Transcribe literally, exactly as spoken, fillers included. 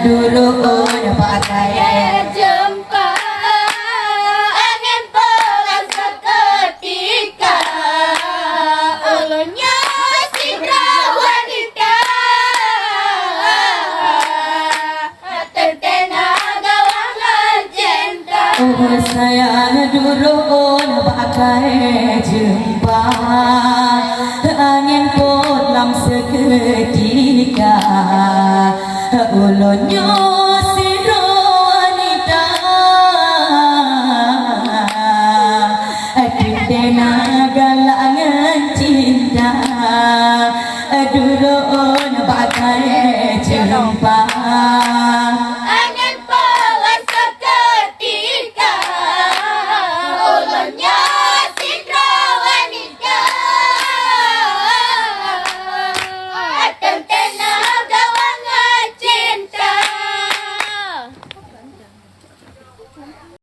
Dulu bak kayèe jeumpa, angén peugah seukeutika, ulôn nyoe sidroe wanita, teuntèe na galang ngon cinta. Oh sayang, dulu bak kayèe jeumpa, angén pôt lam seukeutika. Ulôn nyoe sidroe wanita, teuntèe na galang ngon cinta. Dulu bak kayèe jeumpa, angén peugah seukeutika, ulôn nyoe